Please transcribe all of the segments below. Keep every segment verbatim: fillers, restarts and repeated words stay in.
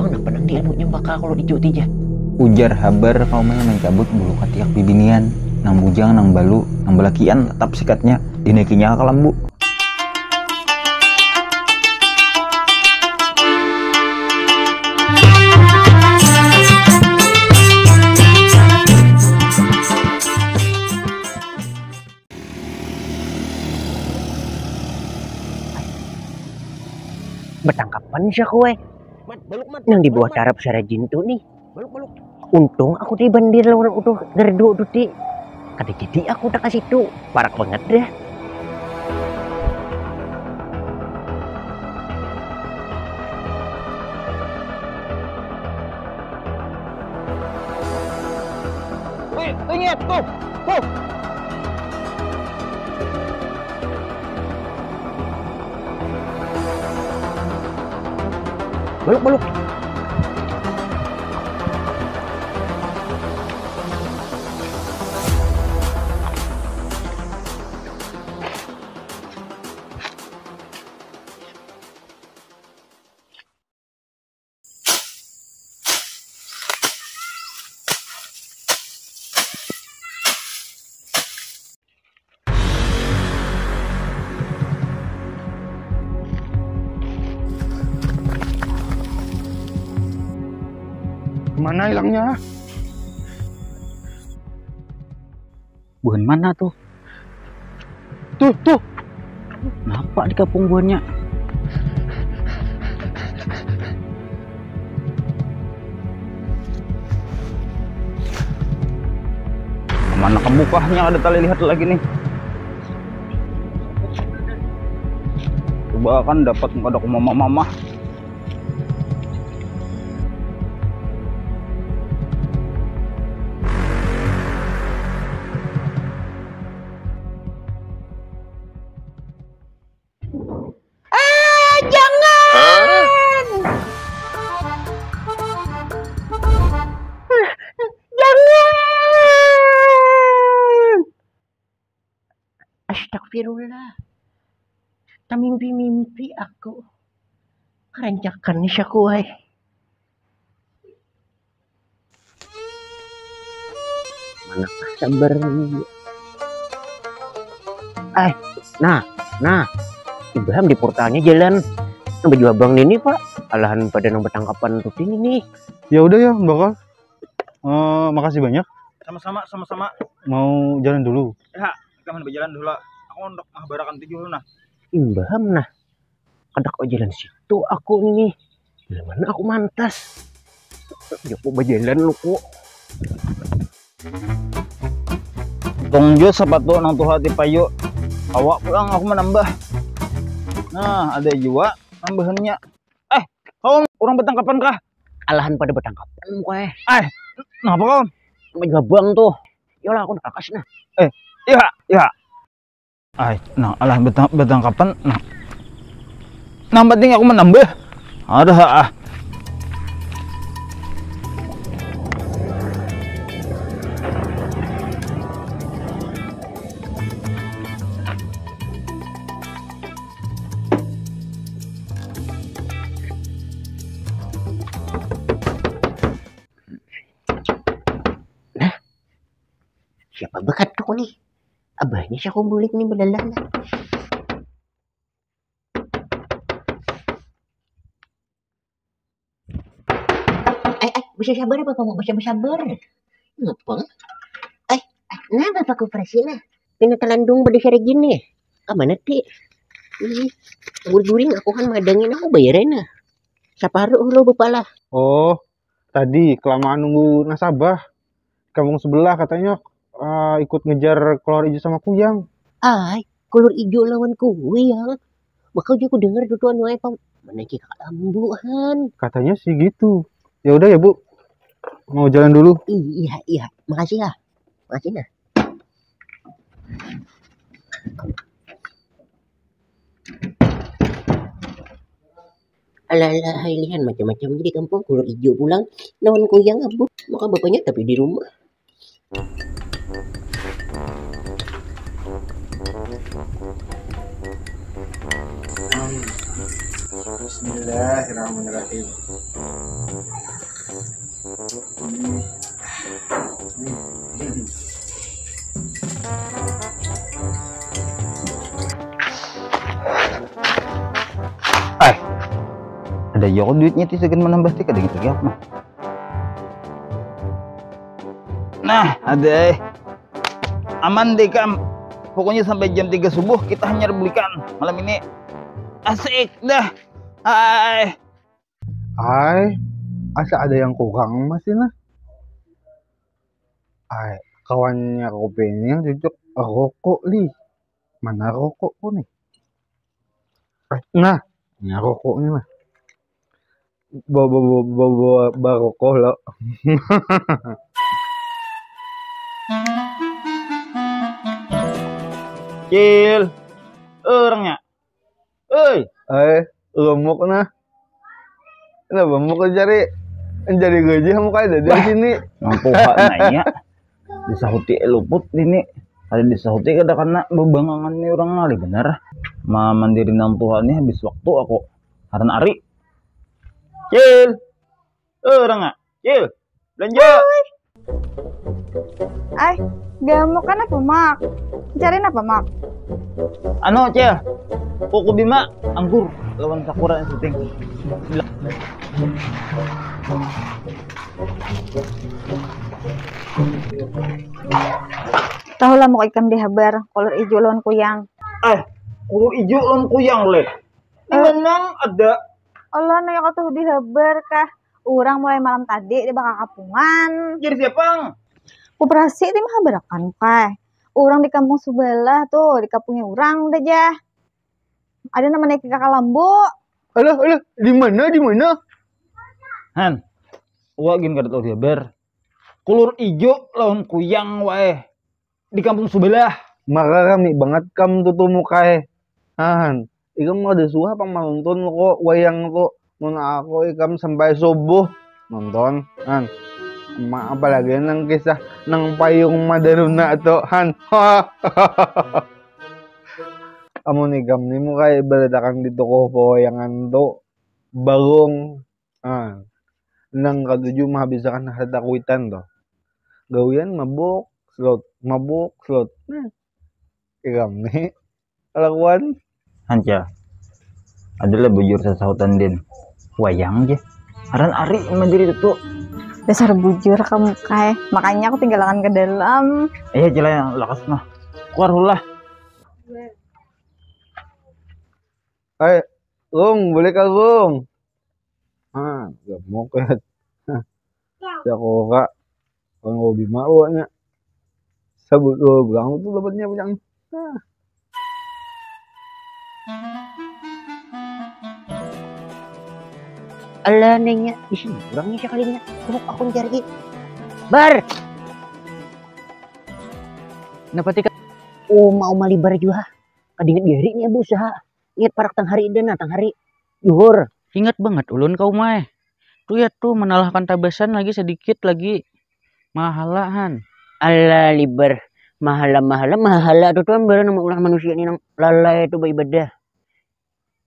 Napa nang dianunya baka kalau dicuti ja? Ujar habar kaumnya mancabut bulu katiak bibinian, nang bujang, nang balu, nang balakian, tatap sikatnya, dinaikinya ka lambu. Batangkapan sia ku ai. Mat, baluk, Mat. Nang di bawah tarap sarajin tu nih. Baluk, baluk. Untung aku dibandir lawan utuh gerdu tu ti. Kada jadi aku tak ka situ. Parak banget dah. Wih, ingat tuh. Tuh. Baluk, baluk. Mana hilangnya? Buhan mana tuh? Tuh, tuh. Napa di kapung buhannya? Mana kebukahnya ada tali lihat lagi nih. Coba kan dapat nggak ada mama-mama. Ah, jangan! Jangan! Astagfirullah. Tamimpi-mimpi aku. Karancakan nih aku ai. Manakah sabar ni? Ai, nah, nah. Imbah am di portalnya jalan. Nang baju abang nini, Pak. Alahan pada nang batangkapan tuh ini nih. Ya udah ya, Mbak Kal. Eh, makasih banyak. Sama-sama, sama-sama. Mau jalan dulu. Ya, kita mau berjalan dulu. Aku untuk menghabarakan tujuh nah. Imbah am nah. Kada kawa jalan situ aku nih. Bila mana aku mantas? Jaku bajalan luku. Untung jua sapatu nang tuha ti payu. Kawa pulang aku manambah. Nah, ada jua nambahannya. Eh, kaum urang batangkapan kah? Alahan pada batangkapan muka eh. Eh, napa kaum? Sama jabang tuh. Yolah, aku nakakas nah. Eh, iya, iya. Ai, nah, alah batang-, batangkapan, nah. Nang penting aku manambah. Ada, ah. Nah, siapa bekat tuh nih? Abahnya si Kumbulik nih belalah nah. Eh, eh, bisa sabar apa kamu? Bisa sabar. Ngepeng. Eh, eh, nah bapak koperasi nah. Pina telandung pada sore gini. Ke mana ti? Ih, guring aku kan madangin aku bayarin nah. Saparuh lo bepala. Oh, tadi kelamaan nunggu nasabah. Kampung sebelah katanya, eh, ikut ngejar kolor hijau sama kuyang. Ai, kolor hijau lawan kuyang. Makau juga dengar tuh tuan wae pam. Mana kita lambuhan. Katanya sih gitu. Ya udah ya, Bu. Mau jalan dulu. Iya, iya. Makasih ya. Makasih nah. Alah, alah, hai lihan macam-macam jadi kampung, kolor hijau pulang, lawan kuyang abut, maka bapaknya tapi di rumah. Bismillahirrahmanirrahim. Ayo duitnya ti segan menambah ti kada gitu ya nah. Nah, ada eh. Aman deh kam. Pokoknya sampai jam tiga subuh kita hanya bulikan malam ini. Asik dah. Hai. Hai, asa ada yang kurang masih nah. Hai, kawannya kopi ini yang cocok rokok li. Mana rokokku nih? Eh, nah, ini rokoknya nah. Bawa bawa bawa bawa barokok lo. Cil, orangnya. Oi. Eh, gemuk nah. Kenapa mau kau cari mencari gaji kamu kayak ada di sini? Nang tuha nanya. Disahuti luput ini. Ada disahuti kada kena bebangangan nih orang ngalih bener. Ma mandiri nang tuha nih habis waktu aku. Haran ari. Cil. Eh, orang ah. Cil. Belanja. Ay, gamu kan apa mak? Cari apa mak? Anu Cil. Kuku bima anggur lawan sakura yang syuting. Tahu lah mau ikan di habar kolor hijau lawan kuyang. Eh, kolor hijau lawan kuyang leh. Di mana ada? Allah nanya kau tuh di habar kah? Urang mulai malam tadi di bakakapungan. Jadi siapa? Koperasi ti mahabarakan kai. Urang di kampung subalah tuh, di kampungnya urang dah jah. Ada nama naik kakak lambu. Alah, alah, di mana, di mana? Han, wa gin kada tahu habar. Kulur ijo lawan kuyang wae di kampung subalah. Maka rami banget kam tuh tuh mukae. Han, ikam kada suah pang manonton kok wayang tuh. Mun aku ikam sampai subuh nonton, han. Ma apalagi nang kisah nang payung madaruna tu, han. Amun ikam ni mukai ibarat akan di toko pewayangan tu, barung, han. Nang katuju mahabisakan harta kuitan tu. Gawian mabuk, slot, mabuk, slot. Nah, ikam ni. Kalakuan. Hanca. Adalah bujur sasahutan din. Wayang je. Aran ari mandiri tutu. Dasar bujur kamu kai. Makanya aku tinggalakan ke dalam. Iya cila yang lakas mah. Keluar hulah. Hai, Gung, boleh kah Gung? Ah, gemuk ya. Sakura. Orang hobi mau nya. Sabut dua belang tu dapatnya punya. Ah. Alah nengnya di sini orangnya sekalinya. Kuruk aku cari. Bar. Kenapa tika? Uma uma libar juga. Kadingat gari nih abu usaha. Ingat parak tang hari dan tang hari. Juhur. Ingat banget ulun kau mai. Tuh ya tuh menalahkan tabasan lagi sedikit lagi. Mahala han. Ala liber. Mahala mahala mahala tuh tuan baru nama ulah manusia ini nang lalai tuh beribadah.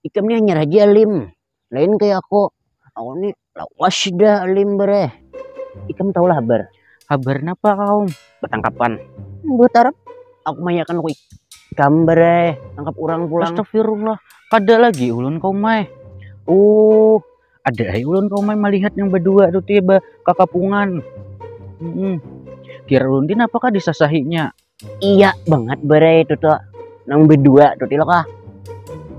Ikam ni hanya raja lim. Lain kayak aku. Aku ni lawas dah lim bereh. Ikam tahu lah habar. Habar napa kaum? Bertangkapan. Buat Arab. Aku mayakan aku ikam bereh. Tangkap orang pulang. Astagfirullah. Kada lagi ulun kaum mai. Uh, ada ai ulun kaumai malihat yang badua tu tiba kakapungan. Hmm. Kira ulun din apakah disasahinya? Iya banget berai itu tuh. Nang badua tu tilok ah.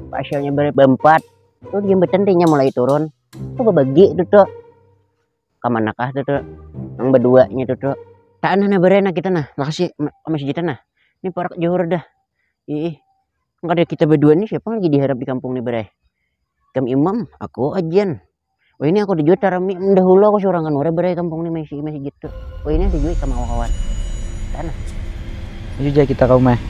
Pasalnya berai beempat. Tu jambatan tinya mulai turun. Tu babagi tu tuh. Kamanakah tu tuh. Nang baduanya tu tuh. Taan nah berai nah kita nah. Makasih masih kita nah. Ini parak johor dah. Ih, kada kita badua ni siapa lagi diharap di kampung ni berai? Kam imam, aku ajian. Wah ini aku dijua tarami mendahulu aku seorang kan wara berai kampung ni masih masih gitu. Wah ini dijua ikam kawan-kawan. Sana. Ayo jai kita kau mah.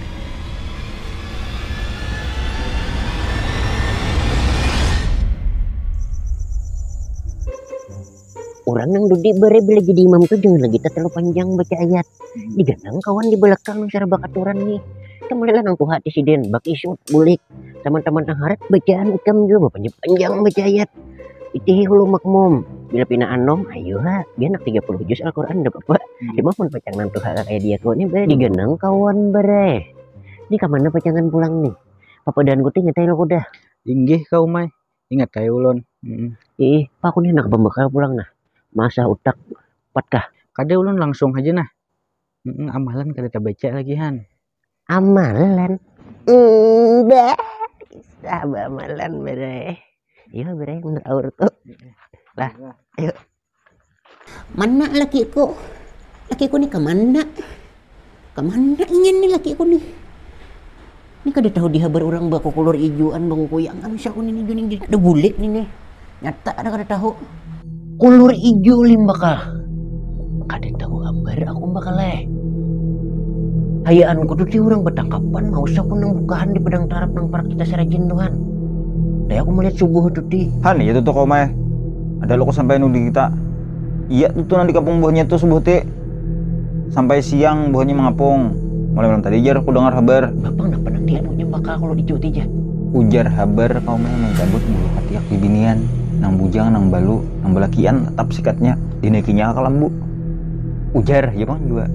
Orang nang dudi berai bila jadi imam tu jangan lagi terlalu panjang baca ayat. Diganang kawan di belakang nang cara bakaturan nih. Kita mulailah nang tuha ti sidin bakisut bulik. Taman-taman nang harat bacaan ikam jua bapanjang-panjang baca ayat. Itihi hulu makmum. Bila pina anom, ayu ha, bianak tiga puluh juz Al-Quran nda papa. Cuma mun pacang nang tuha kaya diaku ni bah diganang kawan bareh. Ni kamana pacangan pulang nih? Papadaan ku ti nyatai lo kudah. Inggih kau mai. Ingat kayak ulun. Mm-mm. Ih, apa aku nih nak pembekal pulang nah. Masa utak empat kah? Kada, ulun langsung aja nah. Mm-mm, amalan kada tabaca lagi, Han. Amalan? Enggak. Kisah amalan, Bre. Iya, Bre, menurut aur tuh. Lah, ayo. Mana lakiku? Lakiku nih kemana? Kemana ingin nih lakiku nih? Ini kada tahu dihabar orang baku kulur ijuan, bangukuyangan, siapa nih juning, ada bulik nih nih. Nyata ada kada tahu. Kulur ijo limbaka. Kada tahu habar aku bakal eh. Hayaanku tuh ti orang batangkapan, mau aku nang bukahan di padang tarap nang parak kita sarajin tuh, Han. Daya aku melihat subuh tuh ti. Han, itu tuh kau mah. Ada lo sampai nudi kita. Iya tuh, tuh nang di kampung buahnya tuh subuh ti. Sampai siang buahnya mengapung. Mulai malam tadi jar aku dengar habar. Bapang napa nang dianunya bakal kalau dicuti ja. Ujar habar kau mah mencabut bulu katiak bibinian, nang bujang, nang balu, nang belakian, tetap sikatnya dinaikinya ke lambu. Ujar ya bang juga.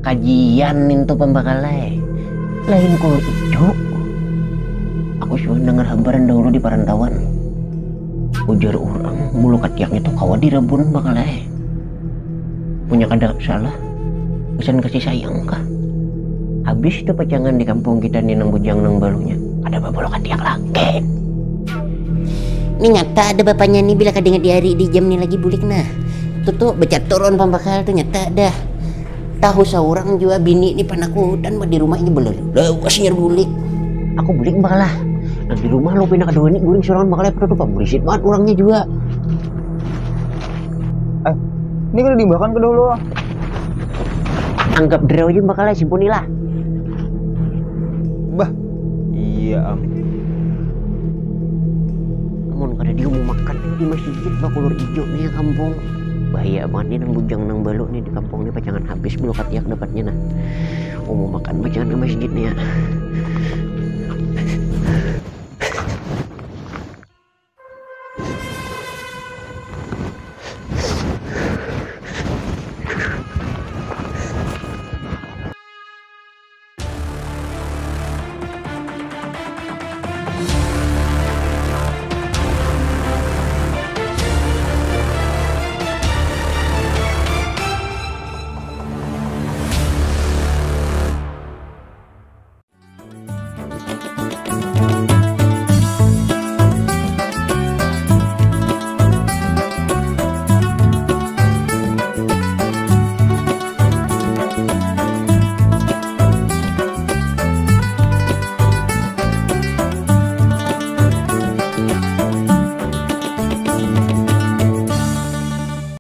Kajian nintu pambakalai. Lain kulur ijo. Aku sudah dengar habaran dahulu di parantauan. Ujar orang, bulu katiaknya tuh kawa dirabun bakalai. Punya kada salah, pesan kasih sayang kah? Habis itu pacangan di kampung kita nih nang bujang nang balunya. Ada babulu katiak lagi. Ini nyata ada bapaknya nih bila kadingat di hari di jam nih lagi bulik nah. Tuh tuh becat turun pambakal tuh nyata dah. Tahu seorang jua bini ni panakutan di rumah ini beler. Lawas nyar bulik. Aku bulik bakal lah. Nah di rumah lo pindah kedua ini guring seorang bakal tuh tuh burisit banget orangnya juga. Eh, ini kada diimbahkan ke dahulu. Anggap draw aja bakal simpunilah. Bah, iya am. Amun kada diumumakan di masjid bakulur ijo nih ya kampung. Bahaya banget nih nang bujang nang balu nih di kampung nih pacangan habis bulu katiak dapatnya nah. Umumakan pacangan ke masjid nih ya.